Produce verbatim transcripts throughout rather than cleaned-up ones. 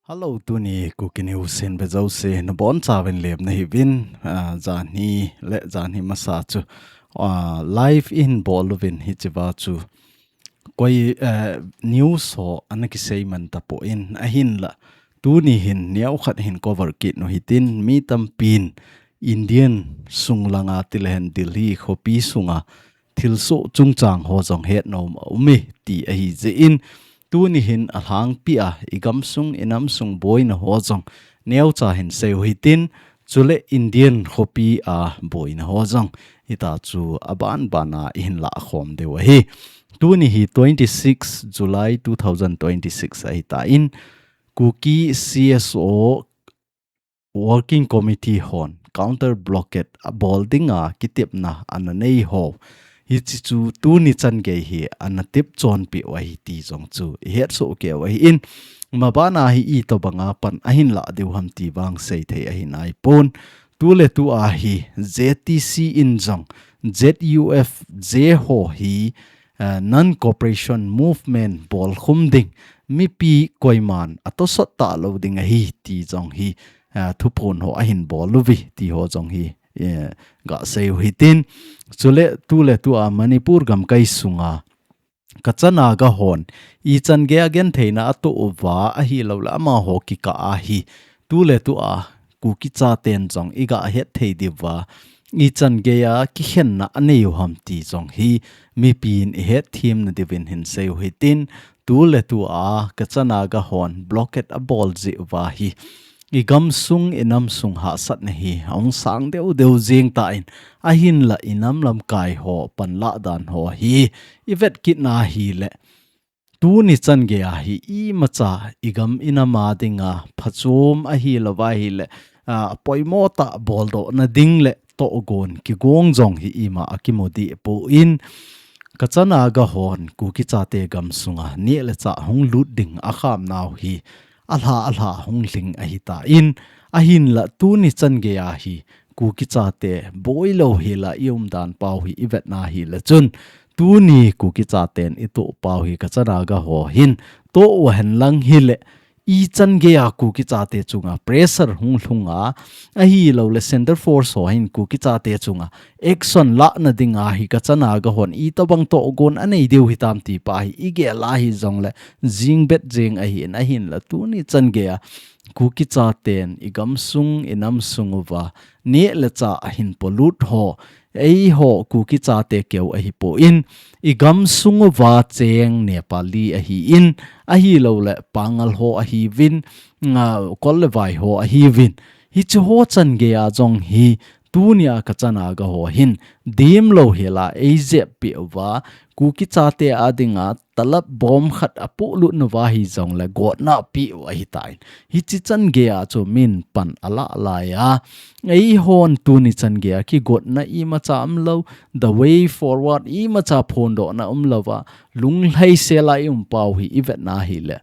Hello, tuni Kuki News hin vejouse nabonchauvin lemna hiuvin, ah, janhi le janhi masa chu, ah, live in bol uvin hichea chu koi, eh, news ho ana kisei man tapon ahinla tuni hin neokhat hin cover kit u hitin mi tampin Indian sung langa tilehen Delhi khopi sunga thilsoh chungchang ho jong hetnom aume ti ahijeh in, tuni hin alhangpia igamsung inamsung boina ho jong neocha hin seiu hitin, chule Indian khopia boina ho jong hita chu abanbana ihin lahkhom diu ahi. Tuni hi twenty six July two thousand twenty six ahitan, Kuki C S O Working Committee hon counter blockade abol dinga kitepna ana nei ho hichi chu tuni changei hi ana tepchonpeh u ahi ti jong chu ihetsoh keiyu ahin, mabana hi itobanga pan ahin lah diu ham ti vang seithei ahi naipon. Tuletua hi Z T C in jong Z U F J ho hi, eh, non-cooperation movement bolkhum ding, mipi koiman atosot talou ding ahi ti jong hi, eh, thuphon ho ahin bol uve ti ho jong hi, eh, gaseiu hitin. Chule tuletua Manipur gamkai sunga Kacha Naga hon ichangeiya gentheina atoh uva ahilouleh amaho kikah a hi tuletua Kuki chaten jong igahet thei diuva ichangeiya kikhenna aneiu ham ti jong hi mipin ihetthem nadiuvin hin seiu hitin, tuletua Kacha Naga hon blockade abol jeh uva hi igamsung inamsung hahsatna hi ahung sang deudeu jeng tan, ahinla inam lamkai ho panlah dan ho hi ivet kitna hileh tuni changeiya hi imacha igam inama dinga phachom ahilouva hileh, ah, poimotah boldohna ding le tohgon kigong jong hi ima akimu dehpon, Kacha Naga hon Kuki chate gamsunga neh le chah hung lut ding akhamnau hi alha alha hung lhing ahitan, ahinla tuni changeiya hi Kuki chate boilou hela iumdan pau hi ivetna hileh chun, tuni Kuki chaten itoh pau hi Kacha Naga ho hin toh uhen lang hileh ichangeiya Kuki chate chunga pressure hung lhunga ahilouleh Centre Force ho hin Kuki chate chunga action lahna dinga hi Kacha Naga hon itobang tohgon anei diu hitam ti pa hi igel a hijongleh jingbet jeng ahin, ahinla tuni changeiya Kuki chaten igamsung inamsung uva neh le chah ahin polut ho, eiho Kuki chate keu ahipon, igamsung uva cheng Nepali ahin, ahilouleh Pangal ho ahiuvin, nga, kol le vai ho ahiuvin, hiche ho changeiya jong hi tunia Kacha Naga ho hin demlou hela eijeppeh uva Kuki chate a dinga talap bom khat apohlut nauva hijongleh gotna apeh u ahitan, hiche changeiya chu min pan alah laiya, eihon tuni changeiya kigotna imacha umlou, the way forward imacha phondohna umlouva lunglhaisela ium pau hi ivetna hileh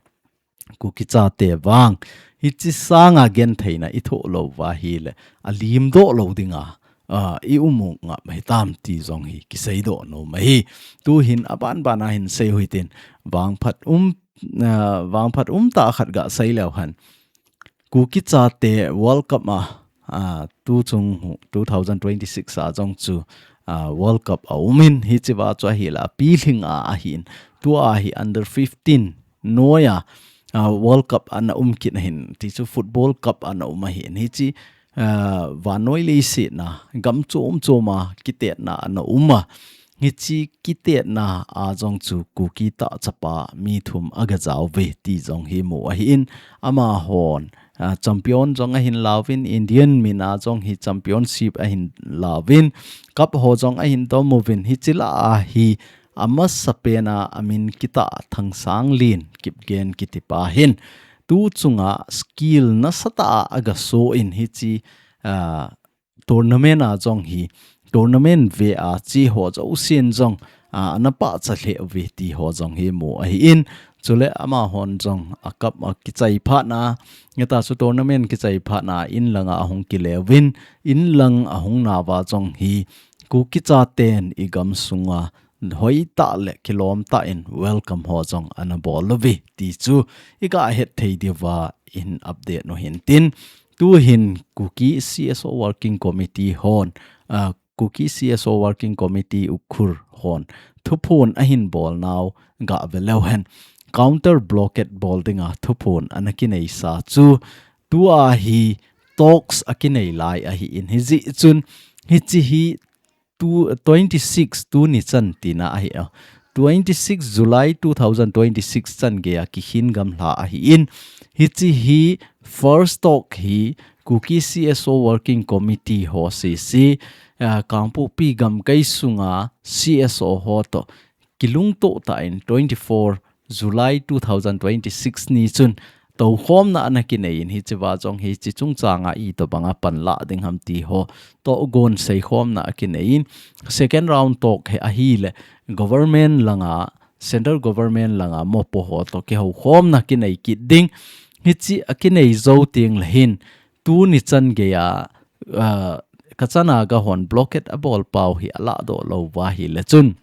Kuki chate vang hiche sanga gentheina ithoh louva hileh alimdoh lou dinga, ah, ium u ngap hitam ti jong hi kiseidoh nom ahi. Tuhin abanbana hin seiu hitin, vangphat um, ah, vangphat umtah khat gasei leu hen, Kuki chate World Cup a, ah, tuchung two thousand twenty-six a jong chu, ah, World Cup aumin, hichea chu ahila pilhing a ahin, tua hi under fifteen noiya, ah, World Cup ana umkit ahin, tichu Football Cup ana um ahin, hiche, ah, vannoi leiset a gam chom choma kitetna ana uma, hiche kitetna a jong chu Kuki tah chapa mi thum agajauve ti jong hi mu ahin, amahon, ah, champion jong ahin lauvin, Indian mina jong hi championship ahin lauvin, cup ho jong ahin domuvin, hiche lah a hi amasapena amin kitah Thangsanglien Kipgen kitipa hin tuchunga skill nasatah a agasoh in hiche, ah, tournament a jong hi, tournament vea cheho jousen jong, ah, ana pahcha lheh uve ti ho jong hi mu ahin, chule amahon jong a cup akichai phatna, hita chu tournament kichai phatna inlanga ahung kileuvin, inlang ahung nauva jong hi, Kuki chaten igamsunga hoitah le kilomtah in welcome ho jong ana bol uve ti chu iga het thei diuva ihin update u hintin, tuhin Kuki C S O Working Committee hon, ah, Kuki C S O Working Committee Ukhrul hon thuphon ahin bol nau gave leu hen, counter blockade bol dinga thuphon ana kineisa chu tua hi talks akinei lai ahin, hijeh chun hiche hi tu, twenty-six tuni chan tina ahi a. Twenty-six July two thousand twenty-six chan geiya kikhin gamla ahin, hiche hi first talk hi Kuki C S O Working Committee ho sese, ah, Kangpokpi gamkai sunga C S O ho toh kilungtoh tah in twenty-four July two thousand twenty-six ni chun toukhomna ana kinei in, hichea jong hiche chungchanga itobanga panla ding ham ti ho tohgon seikhomna akinei in, second round talk hi ahile government langa, central government langa mopo ho toh kihoukhomna kinei kit ding. Hiche akinei jou teng le hin tuni chan geiya, ah, Kacha Naga hon blockade abol pau hi alahdoh lou uva ahile chun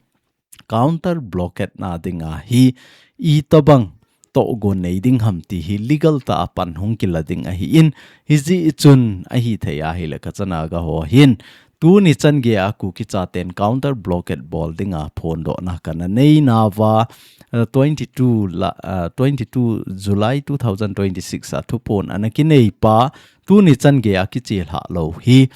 counter blockade na dinga hi itobang tohgon nei ding ham ti hi legal tah a pan hung kila ding ahin, hijeh chun ahithei ahile Kacha Naga ho hin tuni chan geiya Kuki chaten counter blockade bol dinga phondohna kana nei nauva, ah, twenty-two la, ah, twenty-two July two thousand twenty-six a thuphon ana kinei pa tuni chan geiya kichelhah lou hi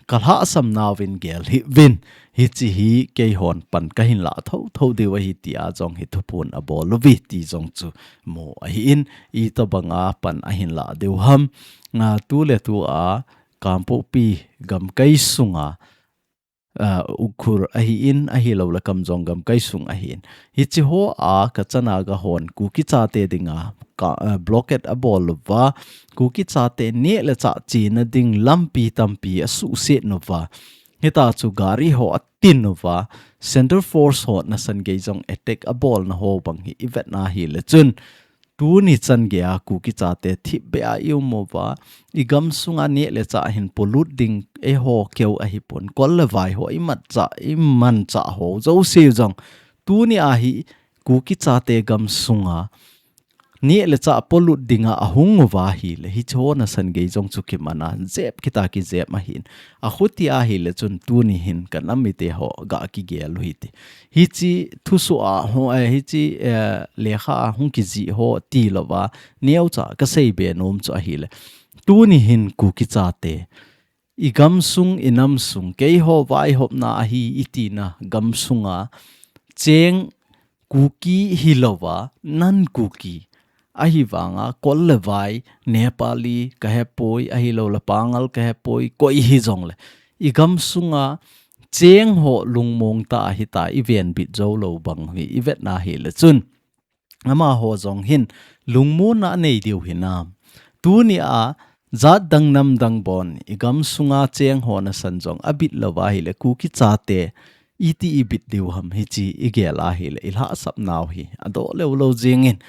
kalhahsam nauvin gel hih uvin, hiche hi keihon pan kahin lah thotho diu ahi tia jong hi thuphon abol uve ti jong chu mu ahin, itobanga pan ahin lah diu ham, ah, tuletua Kangpokpi gamkai sunga, ah, Ukhrul ahin, ahilouleh Kamjong gamkai sung ahin, hiche hoa Kacha Naga hon Kuki chate dinga ka, ah, blockade abol uva, Kuki chate neh le chah chena ding lampi tampi asuhset nauva, hita chu gari ho atin uva, Central Force ho nasan gei jong attack abolna ho bang hi ivetna ahile chun tuni chan geiya Kuki chate thipbeh a i um uva, i gamsunga neh le chah hin polut ding eiho keu ahipon, kol le vai ho imanchah, imanchah ho jouse jong tunia hi Kuki chate gamsunga neh le chah polut dinga ahung uva ahile hiche ho nasan gei jong chu kimana jep kit a kijep ahin, akhuti ahile chun tuni hin kanam mite ho ga kigel u hite. Hiche thusoh a ho, eh, hiche, eh, lekha a hung kijih ho tilouva neocha kaseibe nom chu ahile, tuni hin Kuki chate i gamsung, i namsung, keiho vaihopna ahi itina gamsunga cheng Kuki hilouva non Kuki, ahivanga kol le vai, Nepali kahepoi, ahilouleh Pangal kahepoi, koi hijongle i gamsunga cheng ho lungmong tah a hita ivenbit jou lou bang hi ivetna ahile chun amaho jong hin lungmonna anei diu hinam? Tunia jat dang nam dang bon i gamsunga cheng ho nasan jong abit louva ahile Kuki chate iti ibit diu ham, hiche igel ahile ilhahsap nau hi adoh lou lou jengin,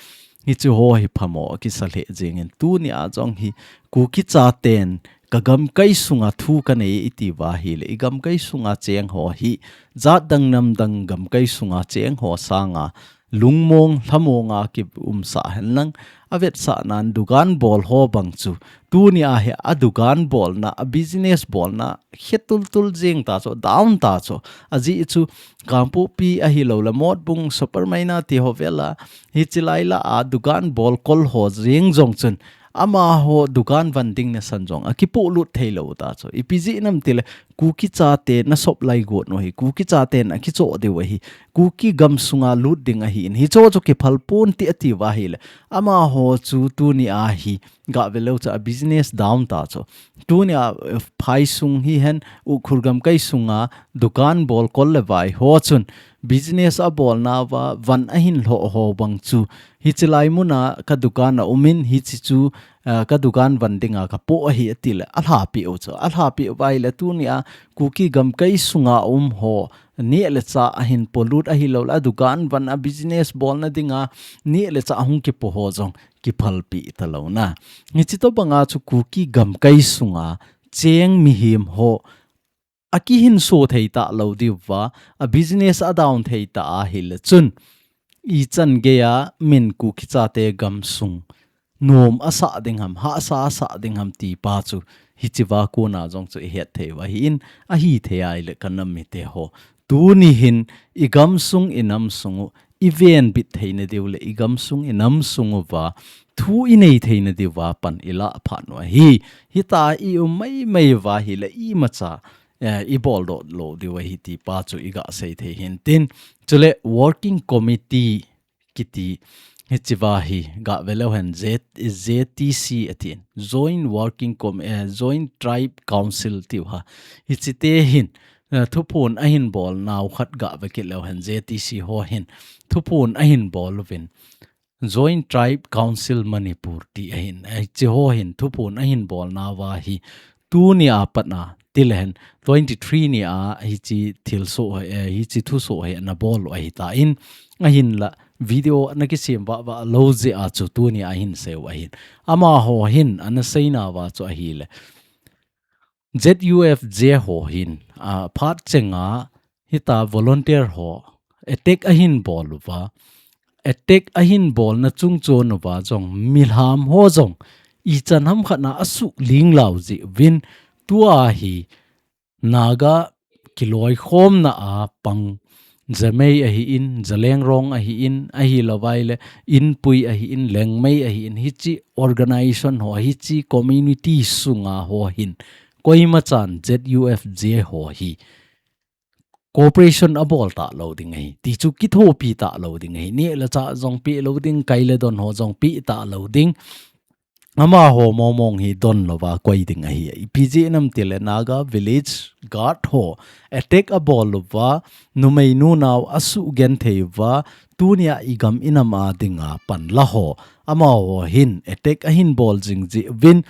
hiche ho hi phamo akisa lheh jengin, tunia jong hi Kuki chaten ka gamkai sunga thu kanei itiuva ahile i gamkai sunga cheng ho hi jat dang nam dang gamkai sunga cheng ho sanga lungmong lhamonga kiumsah henlang, avetsahnan dukan bol ho bang chu tunia hi adukan bolna, a business bolna khe tultul jeng ta chu, down ta chu. Ajeh chu Kangpokpi ahilouleh Motbung, Supermaina ti ho vela hiche lai lah a dukan bol kol ho jeng jong chun amaho dukan van ding nasan jong akipolut thei lou ta chu. Ipi jeh ham itile Kuki chate nasop lai got u ahi, Kuki chaten akichoh diu ahi, Kuki gamsunga lut ding ahin, hiche chu kiphal ponte atiuva ahile amaho chu tunia hi gave leu chu a business down ta chu. Tunia, eh, phaisung hihen Ukhrul gamkai sunga dukan bol kol le vai ho chun business abolnauva van ahin lhoh ho bang chu hiche lai muna ka dukan aumin hiche chu, ah, ka dukan van dinga kapoh ahi atile alhapeh u chu. Alhapeh uva ahile tunia Kuki gamkai sunga um ho neh le chah ahin polut ahilouleh adukan van, a business bolna dinga neh le chah ahung kipoh ho jong kiphalpeh talouna. Hiche tobanga chu Kuki gamkai sunga cheng mihem ho akihinso thei talou diu va, a business a down thei ta ahile chun, ichan geiya min Kuki chate gamsung nom asah ding ham, hahsa asah ding ham ti pa chu, hiche va kona jong chu ihet thei u ahin, ahithei ahile ka nam mite ho. Tuni hin, igamsung, inamsung u, ivenbit theina diu le, igamsung, inamsung uva, thu inei theina diu va pan ilah phat u ahi. Hita i um maimai uva ahile imacha, eh, ibol doh lou diu ahi ti pa chu iga sei thei hin tin. Chule working committee kiti hiche va hi ga ve leu hen Z, Z T C atin. Joint Working Com-, eh, Joint Tribe Council tiu ha. Hiche te hin, eh, thuphon ahin bol nau khat ga ve kit leu hen Z T C ho hin. Thuphon ahin bol uvin. Joint Tribe Council Manipur ti ahin, eh, hiche ho hin thuphon ahin bol nauva hi tuni a pat a, tile hen twenty three ni a hiche thilsoh, eh, hiche thusoh hi ana bol u ahitan, ahinla video ana kisem vah vah lou jeh a chu tuni a hin sei u ahin. Amaho hin ana sei nauva chu ahile Z U F J ho hin, a, phat chenga hita volunteer ho attack ahin bol uva. Attack ahin bolna chungchon uva jong milham ho jong ichan ham khat na asuh ling lou jeh uvin tua hi Naga kiloikhomna a pang Zamei ahin, Zeliangrong ahin, ahilou vaile Inpui ahin, Liangmei ahin, hiche organization ho, hiche community sunga ho hin, koima chan Z U F J ho hi cooperation abol talou ding ahi. Ti chu kithopi talou ding ahi. Neh le chah jong pe lou ding, kai le don ho jong pe talou ding. Amaho mong mong hi don louva koi ding ahi. Ipi jeh inem tile Naga Village Guard ho attack abol uva, numei nunao asuh genthei uva, tunia igam inam a dinga panla ho. Amaho hin attack ahin bol jing jeh uvin,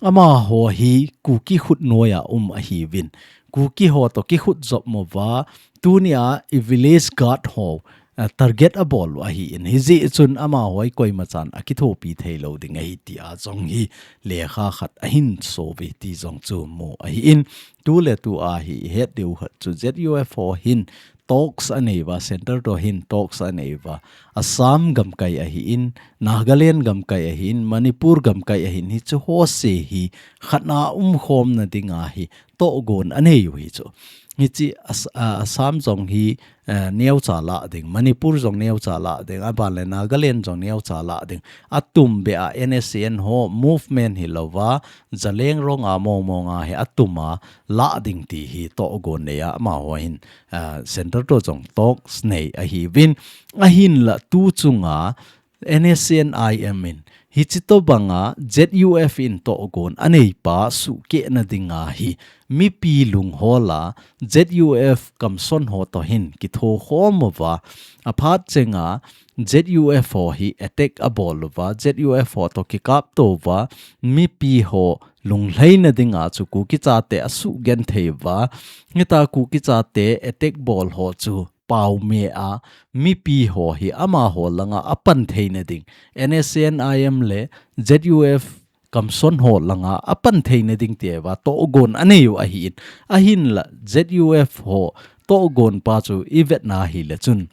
amaho hi Kuki khut noiya um ahiuvin. Kuki ho to kikhut jop mo uva, tunia i village guard ho, a, target abol u ahin. Hijeh chun amaho hi koima chan akithopi thei lou ding ahi tia jong hi lekha khat ahin so uve ti jong chu mu ahin. Tu le tu a hi het diu khat chu Z U F ho hin talks anei uva, center to hin talks anei uva. Assam gamkai ahin, Nagaland gamkai ahin, Manipur gamkai ahin, hichu ho se hi khat na umkhomna dinga hi tohgon anei u hi chu. Hiche As-, a, Assam jong hi, eh, neocha lah ding, Manipur jong neocha lah ding, aban le Nagaland jong neocha lah ding. Atum beh a N S C N ho movement hilouva, Zeliangrong a mong mong a hi atum a lah ding ti hi tohgon nei a amaho hin, eh, center to jong talks nei ahiuvin. Ahinla tu chunga N S C N I M in hiche tobanga Z U F in tohgon anei pa sukeh na dinga hi mipi lunghola Z U F kamson ho to hin kithokhom uva, aphat chenga Z U F ho hi attack abol uva, Z U F ho to kikap to uva, mipi ho lunglhaina dinga chu Kuki chate asuh genthei uva, hita Kuki chate attack bol ho chu pau me a, mipi ho hi amaho langa apan theina ding, N S C N I M le Z U F kamson ho langa apan theina ding tia tohgon anei u ahin. Ahinla Z U F ho tohgon pa chu ivetna hile chun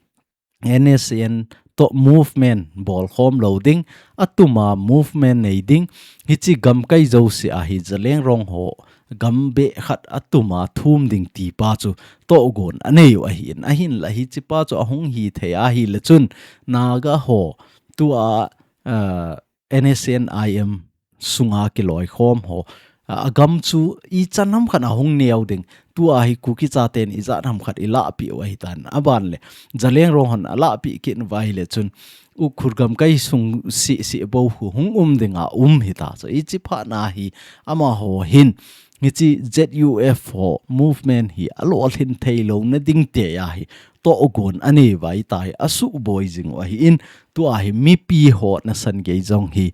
N S C N to movement bolkhom lou ding, atuma movement nei ding, hiche gamkai jouse a hi Zeliangrong ho gam beh khat atuma thum ding ti pa chu tohgon anei u ahin, ahinla hiche pa chu ahung hithei ahile chun Naga ho tua, ah, N S C N I M sunga kiloikhom ho, a, agam chu ichan ham khat ahung neo ding, tua hi Kuki chaten ijat ham khat ilahpeh u ahitan, aban le Zeliangrong hon alahpeh kit uva ahile chun Ukhrul gamkai sung seh seh bou khu hung um dinga um hita. So hiche phat na hi amaho hin hiche Z U F ho movement hi alolhin thei louna ding tia hi tohgon anei uva hitia hi asuhboi jing u ahin, tua hi mipi ho nasan gei jong hi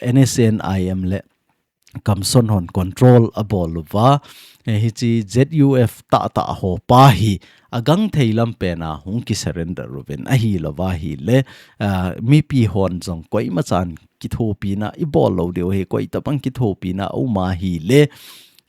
N S C N I M le kamson hon control abol uva, eh, hiche Z U F tahtah ho pa hi agangthei lampen a hung kisurrender uvin ahilouva ahile, ah, mipi hon jong koima chan kithopina ibol lou diu ahi, koitabang kithopina aum ahile,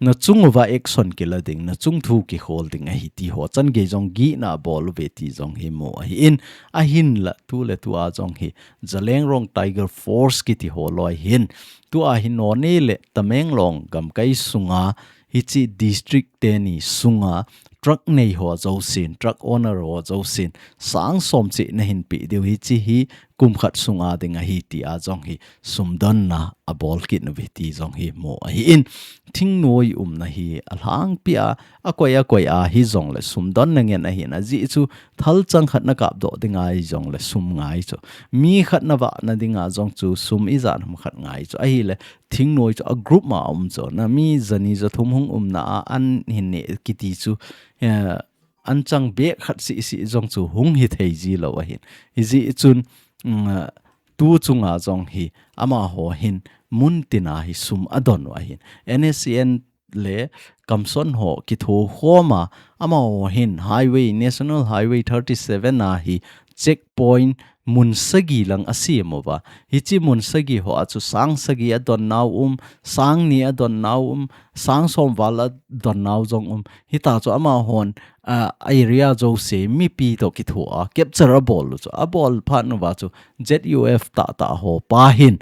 na chung uva action kila ding, na chung thu kikhol ding ahi ti ho chan gei jong gihna abol uve ti jong hi mu ahi in, ahinla tu le tu a jong hi Zeliangrong Tiger Force kiti ho loi hin, tu a hi Noney le Tamenglong gamkai sunga hichi district teni sunga truck nei ho jousen, truck owner ho jousen, sang som cheh na hin pe diu hichi hi kum khat sunga ding ahi ti a jong hi sumdonna abol kit uve ti jong hi mu ahi in, thingnoi umna hi alhangpi a, akoi akoi a hi jongle sumdonna ngen ahi in, ajeh chu thalchang khat na kapdoh ding ahi jongle sum ngai chu. Mi khat na vahna ding a jong chu sum ijat ham khat ngai chu. Ahile thingnoi chu a group ma um chu. Na mi jani jathum hung umna a an hin ne kiti chu, eh, an chang bek khat sisi jong chu hung hithei ji lou ahin. Hijeh chun, mm, tu chunga jong hi amaho hin mun tina hi sum adon u ahin. N S C N le Kamson ho kithokhom a, amaho hin highway, National Highway thirty seven a hi checkpoint mun sagi lang asem uva. Hichi mun sagi ho a chu sang sagi adon nau um, sang ni adon nau um, sang som val adon nau jong um. Hita chu amahon, ah, area jouse mipi to kitho a capture abol u chu. Abol phat uva chu Z U F tahtah ho pa hin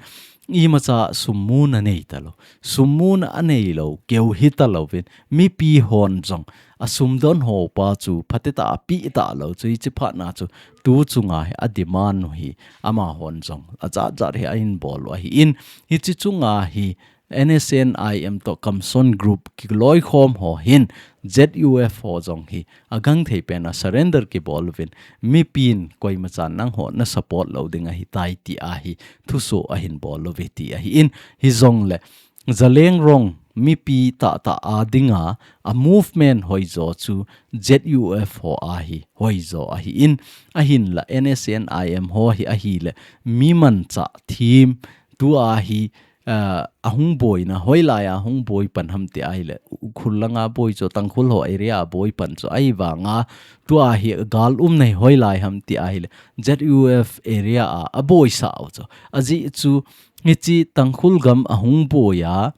imacha sum muna nei talou. Sum muna anei lou, keu hi talouvin, mipi hon jong asumdon ho pa chu phatecha api talou chu, hichi phat na chu tu chunga hi a demand u hi amahon jong ajat jat hi ahin bol u ahi in, hichi chunga hi N S C N I M to Kamson group kiloikhom ho hin Z U F ho jong hi agangthei pen a surrender kibol uvin, mipin koimachan nangho na support lou ding ahitai ti a hi thuso ahin bol uve ti ahi in, hijongle Zeliangrong mipi tahtah a dinga a movement hoijo chu Z U F ho a hi hoijo ahi in, ahinla N S C N I M ho hi ahile mi manchah thim tu a hi, ah, ahung boina, hoilai a hung boi pan ham ti ahile, Ukhrul langa boi chu, Tangkhul ho area a boi pan chu, ahivanga tu a hi gal um nei hoilai ham ti ahile, Z U F area a aboisah u chu. Ajeh chu hichi Tangkhul gam ahung boi a,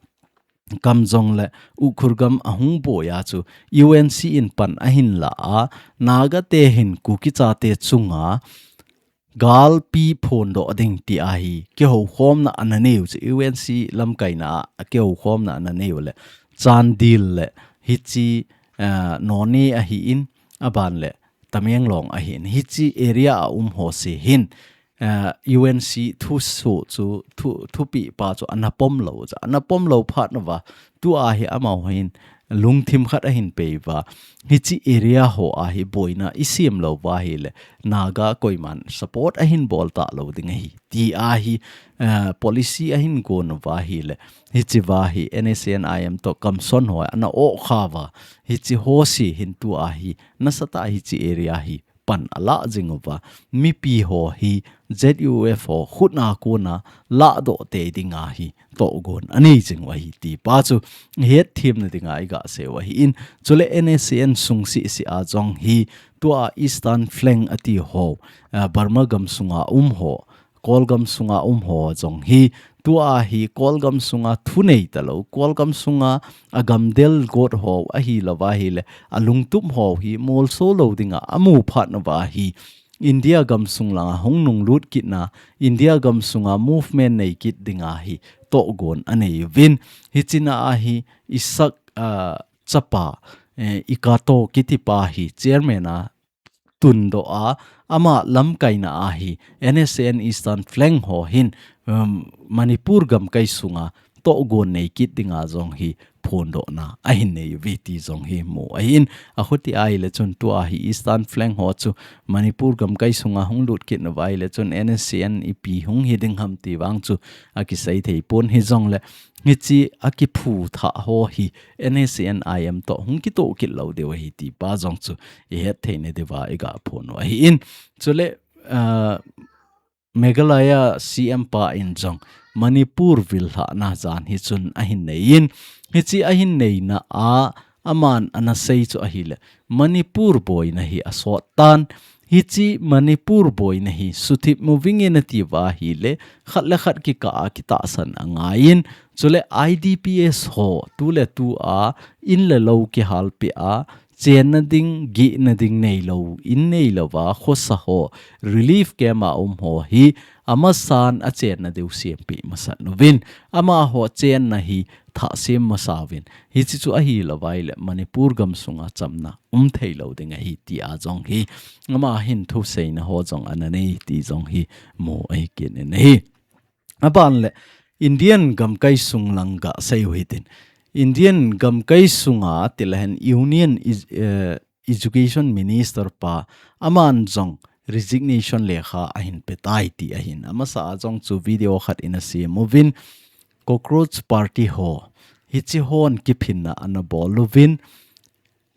Kamjong le Ukhrul gam ahung boi a chu U N C in pan ahin la a, Naga te hin Kuki chate chunga galpi phondoh ding ti a hi kihoukhomna ana nei u chu, U N C lamkaina a kihoukhomna ana nei u le, Chandel le hichi, eh, Noney ahi in, aban le Tamenglong ahi in, hichi area a um ho se hin, eh, U N C thuso chu, thu, thupeh pa chu ana pom lou chu, ana pom lou phat uva, tu a hi amaho hin lungthim khat ahin pei uva, hichi area ho a hi boina i sem lou uva ahile, Naga koiman support ahin bol talou ding ahi ti a hi, eh, policy ahin gon uva ahile, hichi uva hi N S C N I M to Kamson ho ana okha uva, hichi ho se hin tu a hi nasatah a hichi area hi pan alah jing uva, mipi ho hi Z U F ho khut a kona lahdoh tei ding a hi tohgon anei jing u ahi ti pa chu hetthem na ding a i gasei u ahi in. Chule N S C N sung seh seh a jong hi tu a Eastern Flank ati ho, ah, Burma gam sunga um ho, Kawlgam sunga um ho jong hi, tu a hi Kawlgam sunga thunei talou, Kawlgam sunga agamdel got ho ahi lou va ahile, alungtup ho hi molso lou ding a amu phat uva hi, India gam sung langa hung nunglut kit na, India gam sunga movement nei kit ding a hi tohgon anei uvin. Hichi na a hi Isak, ah, chapa, eh, Ikato kiti pa hi chairman a tundoh a, ama lamkaina a hi N S C N Eastern Flank ho hin, um, Manipur gamkai sunga tohgon nei kit ding a jong hi phondohna ahin nei uve ti jong hi mu ahi in. Akhuti ahile chun tu a hi Eastern Flank ho chu Manipur gamkai sunga hung lut kit uva ahile chun N S C N ipi hung hi ding ham ti vang chu akisei thei pon, hijongle hichi akiphu thah ho hi N S C N I M to hung kitoh kit lou diu ahi ti pa jong chu i het thei na diu va i ga phon u ahi in. Chule, ah, Meghalaya C M pa in jong Manipur vil lhahna jan hi chun ahin nei in, hichi ahin neina a aman ana sei chu ahile, Manipur boina hi asot tan, hichi Manipur boina hi suthip mu vinge nati uva ahile, khat le khat kikah a kitahsan angai in, Chule I D Ps ho, tu le tu a, in le lou kihalpeh a, chenna ding, gihna ding neilou, in neilouva, khosa ho, relief camp a um ho hi, amasan achenna diu sempeh masat uvin, amaho chenna hi thah sem masa uvin. Hiche chu ahilouva ahile, Manipur gamsunga chamna um theilou ding ahi tia jong hi, ama hin thuseina ho jong ana nei ti jong hi mu ahi kit in ahi. Aban le, Indian gamkai sung lang gasei u hitin. Indian gamkai sunga tilehen Union is, eh, Education Minister pa aman jong resignation lekha ahin petai ti ahin. Amasa a jong chu video khat in asem uvin, Cockroach Party ho, hiche hon kiphinna ana bol uvin,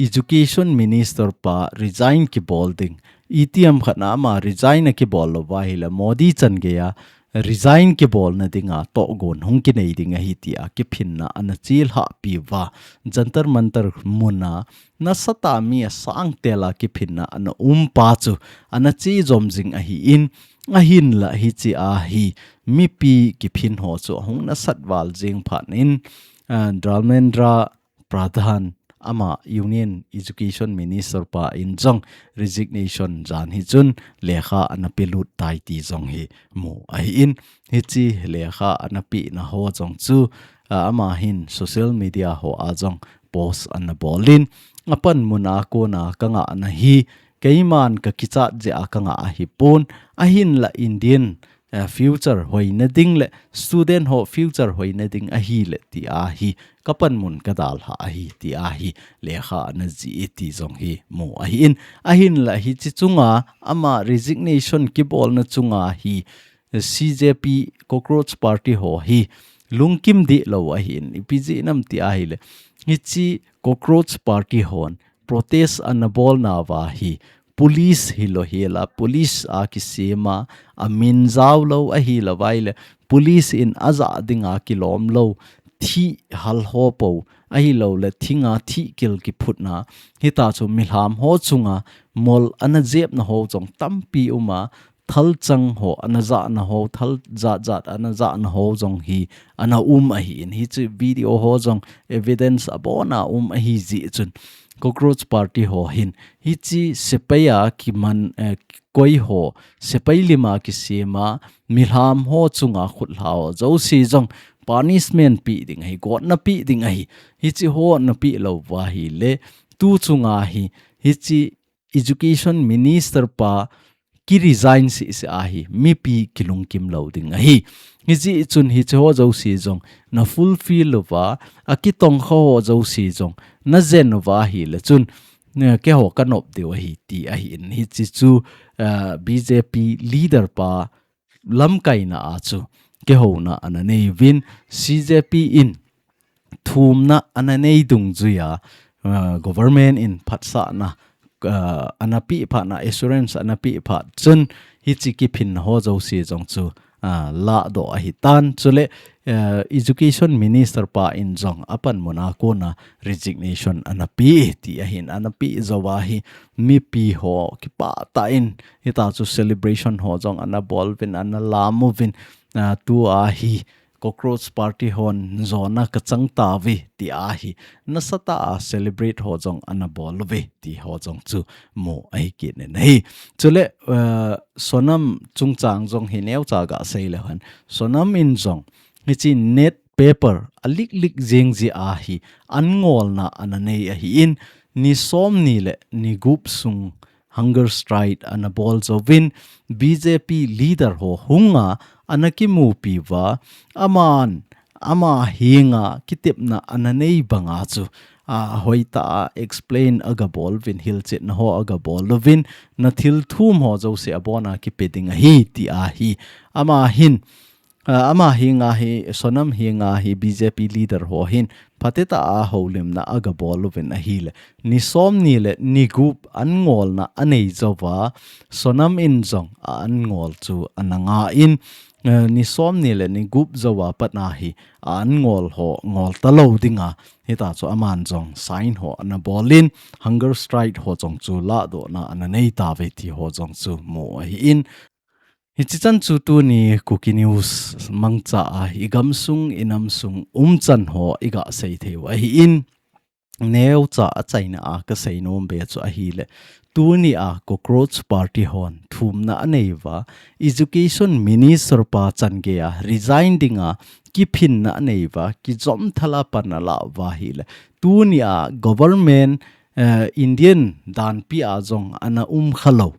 Education Minister pa resign kibol ding. Itiham khat na ama resign akibol louva ahile Modi chan geiya resign kibolna dinga tohgon hung kinei ding ahi tia kiphinna ana chelhahpi uva. Jantar Mantar muna nasatah a mi asang tela kiphinna ana um pa chu ana che jom jing ahin, ahinla hiche a hi mipi kiphin ho chu ahung nasat val jing phat in, ah, Dharmendra Pradhan ama Union Education Minister pa in jong resignation jan hi chun lekha ana pelut tai ti jong hi mu ahin, hiche lekha ana pehna ho jong chu, ah, ama hin social media ho a jong post ana bol in, apan muna kona kangah na hi, keiman kakichat jeh a kangah ahipon, ahinla Indian, eh, future hoina ding le student ho future hoina ding ahile tia hi kapanmun kadalhah ahi tia hi lekha ana jih e ti jong hi mu ahin, ahinla hiche chunga ama resignation kibolna chunga hi C J P Cockroach Party ho hi lungkim deh lou ahin, ipi jeh ham tia ahile, hiche Cockroach Party hon protest ana bolna uva hi police hilou hela, police a kisema, amin jaolou ahilouva ahile, police in ajah dinga kilom lou, thih halho pou, ahilouleh thinga thihkil kiphutna, hitia chu milham ho chunga mol ana jepna ho jong tampi uma, thalchang ho ana jahna ho, thal jatjat ana jahna ho jong hi ana um ahin, hiche video ho jong evidence abona um ahi jeh chun Cockroach Party ho hin hiche sepai a kiman, eh, koi ho, sepai lima kisema milham ho chunga khutlha ho jouse jong punishment pe ding ahi, gotna pe ding ahi. Hiche ho napeh louva ahile, tu chunga hi, hiche Education Minister pa kiresign sese ahi, mipi kilungkim lou ding ahi. Hijeh chun hiche ho jouse jong na fulfill uva, akitongkha ho jouse jong najen uva ahile chun, eh, keiho kanop diu ahi ti ahin. Hiche chu, eh, B J P leader pa lamkaina a chu kihouna ana nei uvin, C J P in thumna ana nei dungjuiya, ah, government in phatsahna, ah, ana peh phat na, assurance ana peh phat chun hiche kiphinna ho jouse jong chu, ah, lahdoh ahitan. Chule, ah, Education Minister pa in jong apanmun a kona resignation ana pe ti ahin, ana pe jouva hi mipi ho kipah tah in hitia chu celebration ho jong ana bol uvin, ana lam uvin, ah, tua hi Cockroach Party hon jona kachang tauve tia hi nasatah a celebrate ho jong ana bol uve ti ho jong chu mu ahi kit in ahi. Chule, eh, Sonam chungchang jong hi neocha gasei leu hen. Sonam in jong hiche NET paper a leak leak jing jeh a hi an ngolna ana nei ahin, ni somni le ni gup sung hunger strike ana bol jouvin, B J P leader ho hunga ana kimupi uva, aman, ama henga kitepna ana nei banga chu, a, hoitah a explain aga bol uvin, hilchetna ho aga bol uvin, na thil thum ho jouse abona kipe ding ahi tia hi. Ama hin, Ah, ama henga hi, Sonam henga hi B J P leader ho hin phatetah a houlimna aga bol uvin ahile, ni somni le ni gup an ngolna anei jouva, Sonam in jong a an ngol chu ana nga in, eh, ni somni le ni gup jouva pat na hi a an ngol ho ngol talou dinga, hitia chu aman jong sign ho ana bol in, hunger strike ho jong chu lahdohna ana nei tauve ti ho jong chu mu ahin, Hichi chan chu tuni Kuki News mangcha a i gamsung i namsung umchan ho i ga sei thei u ahi in, neocha a chaina a ka sei nom be chu ahile, tuni a Cockroach Party hon thumna a nei uva, Education Minister pa chan gei a resign ding a kiphinna a nei uva, kijom thala pan a la uva ahile, tuni a government, eh, Indian danpi a jong ana um kha lo.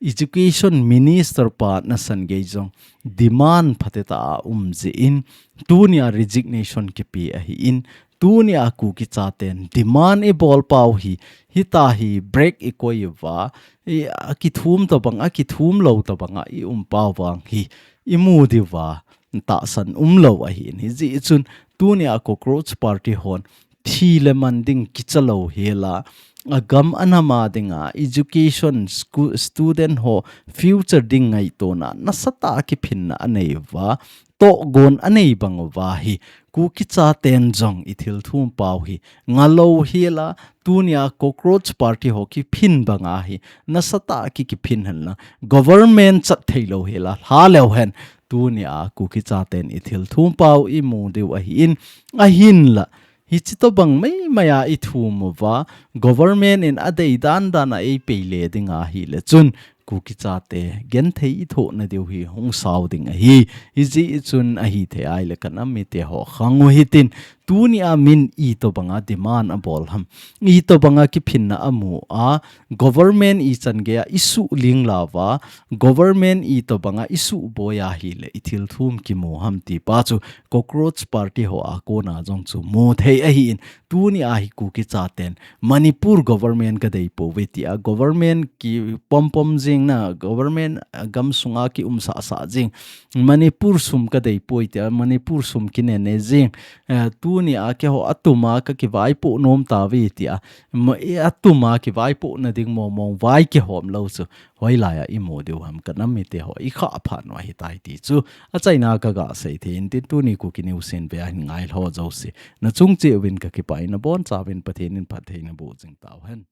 Education Minister pa nasan gei jong demand phatecha a um jeh in, tuni a resignation kipe ahi in, tuni a Kuki chaten demand i bol pau hi, hita hi break i koi uva, i, a kithum tobang, a kithum lo tobang a i um pau vang hi, i mu diu va, tahsan um lo ahi in. Hijeh chun, tuni a Cockroach Party hon, thi le man ding kicha lo hela, a gam a nam a ding a, education, scu-, student ho, future ding ngaitona, nasatah a kiphinna a nei uva, tohgon a nei bang uva hi, Kuki chaten jong i thil thum pau hi, nga lo hela, tuni a Cockroach Party ho kiphin bang a hi, nasatah a ki kiphin hen la, government chat thei lo hela, hla leu hen, tuni a Kuki chaten i thil thum pau i mu diu ahi in, ahin la, hichi tobang mai mai a i thum uva, government in a dei dan dan a ei pei le ding ahile chun, Kuki chate genthei i thoh na diu hi hung sao ding ahi. Hijeh chun ahi thei ahile ka nam mite ho khang u hitin, tuni a min i tobang a demand a bol ham, i tobang a kiphinna a mu a, government i chan gei a i suh ling la uva, government i tobang a i suh boi ahile i thil thum kimu ham ti pa chu Cockroach Party ho a kona jong chu mu thei ahi in, tuni a hi Kuki chaten Manipur government ka dei pouve ti a, government ki pom pom jing na, government, ah, gam sunga ki um sah sah jing, Manipur sum ka dei poi ti a, Manipur sum ki ne ne jing, eh, tuni a keiho a tum a ka kivaipoh nom tauve ti a, ma-, eh, a tum a kivaipoh na ding mong mong vai kihom lo chu, hoilai a i mu diu ham ka nam mite ho i kha phat u ahi tai ti chu, a chaina ka ga sei thei in tin tuni Kuki News in ve a hin ngai lho jouse, na chung cheh uvin ka kipah in, na boncha uvin Pathen in phatthei na boh jing tau hen.